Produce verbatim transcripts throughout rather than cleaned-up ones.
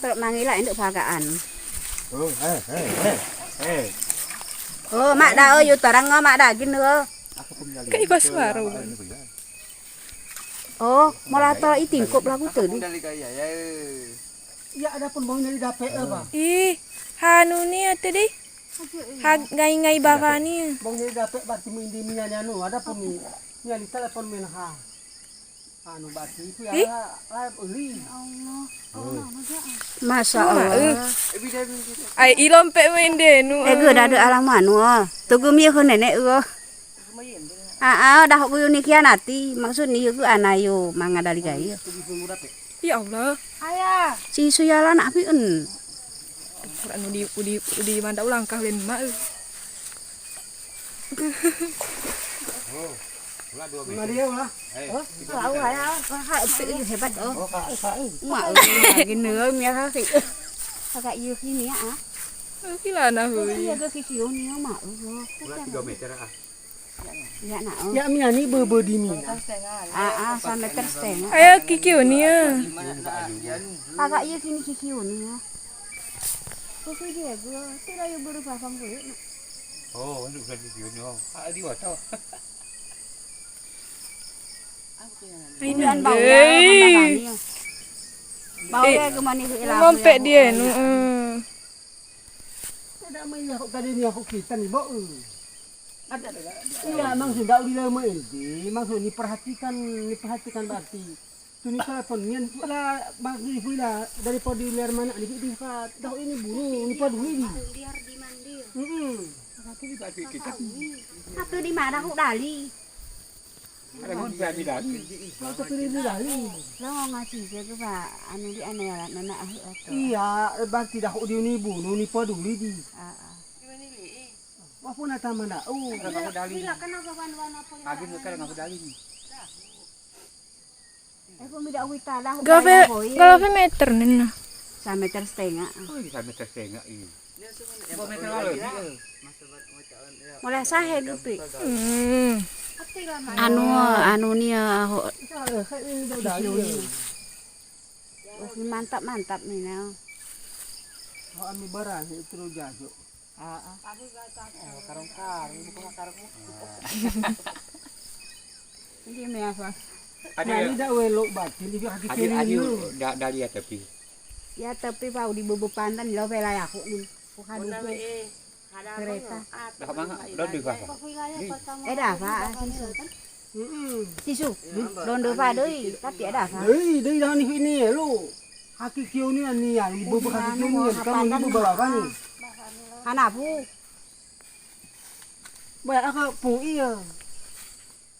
Trok manggila induk pagaan. Oh, eh, eh, eh, eh. Oh, mak dah, oh, yu tarang, oh, mak dah, gini, oh. Kak Iba suara. Oh, malah trok itingkop lagu tu, di. Ya, ada pun bang dari dapet apa? Ih, hanu ni atu deh. Ha, ngai-ngai baba ni. Bang jadi dapet bak timu indi mian anu, ada pun ni. Mian di telepon main ha. Anu bak tipu ya. Ih. Lah, lah, uli. Ya Allah. Masya Allah. Ai ilom pek main deh nu. Eh, gue dah ada alam anu, ah. Tunggu mi ke nenek gue. Ah, ah, dah gue ni khianati. Maksud ni gue anayo manga dari gaya. Ya Allah. Ayah. Si Suyala nak piun. Udi, udi, udi mantap ulang kah len mak. Lima dia lah. Tahu lah ya. Kakak itu hebat oh. Mak, gini ya kakak. Kakak you sini ya ah. Kila nah. Iya ke kiki ni mak. Tiga meter ah. Ya nak. Ya Mia ni bebe di Mina. Ah ah, satu meter setengah. Ayo kiki ni ya. Kakak iya sini kiki ni ya. Kiki dia gue. Tu lah you baru pasang kulit nak. Oh, untuk kiki ni. Ah di wato. Ini bau ya. Bau ya kemana sih? Ngompet dia nu. Tidak melihat kok tadi ni aku kita ni bau. Iya, maksud dak udah lama ini, maksud ni perhatikan, ni perhatikan berarti. Tu ni telepon, nian pula bagi pula daripada liar mana ni di kat. Dah ini buru, ni padu ni. Mandir di mandir. Hmm. Tapi di bagi kita. Apa di mana aku dali? Ada pun bagi dali. Kau tu pilih dali. Lo ngaji je ke pak, anu di ane ya, nana ahi atau. Iya, berarti dah di ni buru, ni padu ni di. Ah ah. Wah pun ada mana? Oh. Bila kenapa wan-wan apa yang Habis nak bukan dengan pedali ni. Eh, pun tidak wita lah. Gak pe, gak pe meter nih nah. Satu meter setengah. Oh, ini satu meter setengah ini. Dua meter lebih. Mulai sahih gupi. Hmm. Anu, anu ni ya, ho. Mantap, mantap ni nah. Ho ami barang itu terus jajuk. Ah, ah. Oh, karung-karung, bukan karung. Ini apa? Ada Nah, ya? Ini dah welok batin, ini hati Ada, kiri ada ni. Da-, dari ya tapi. Ya tapi pau di bubuk pantan lo pelai aku ni. Bukan Mana duduk. Be, eh? Ada apa Kereta. Ya? Ah, Dah apa? Dah di apa? Apa wilayah Ni. Pertama Eh, dah, kali Pak. Di Batam Sini, itu? Kan? Mm-mm. Tisu. Ronde pa deui, tapi ada apa? Deui, deui dah ni ini lo. Haki kieu ni ni ya, ibu Ini berhaki anu, kieu ni, apa kamu pandan ibu ni? Berapa ni? Hana pu. Banyak aku pu iya.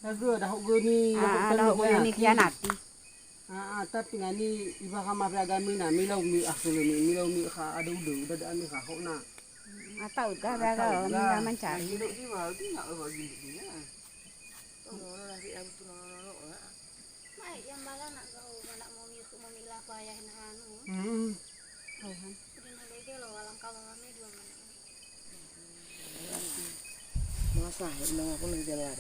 Lagu dah hok ni, Ah, dah hok ni khianati. Ah, ah, tapi ngani iba kama piagami na, milau mi ah sulu mi, milau mi kha ada udah, udah ada mi kha hok na. Atau udah Atau gagal udah. Mina mencari. Hidup di bawah tu nak bagi hidup dia. Mai yang bala nak gaul, nak mau mi, mau mi lah payah nah anu. Hmm. Tuhan. Di mana lagi lo alam kawan kami dua mana. Masa, memang aku nak jalan.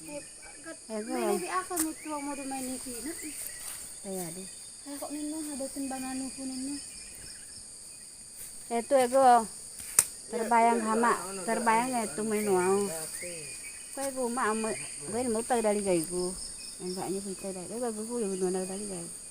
Eh, kat Eh, mana gua. Di aku ni tuang mau main di sini. Saya di. Eh, kok nino ada timbangan aku nino. Itu ego. Terbayang hama, terbayang ya tu main wau. Kau ego mak ame, gue mau tahu dari gaiku. Enggaknya kita dari, gue gue yang dari gaiku.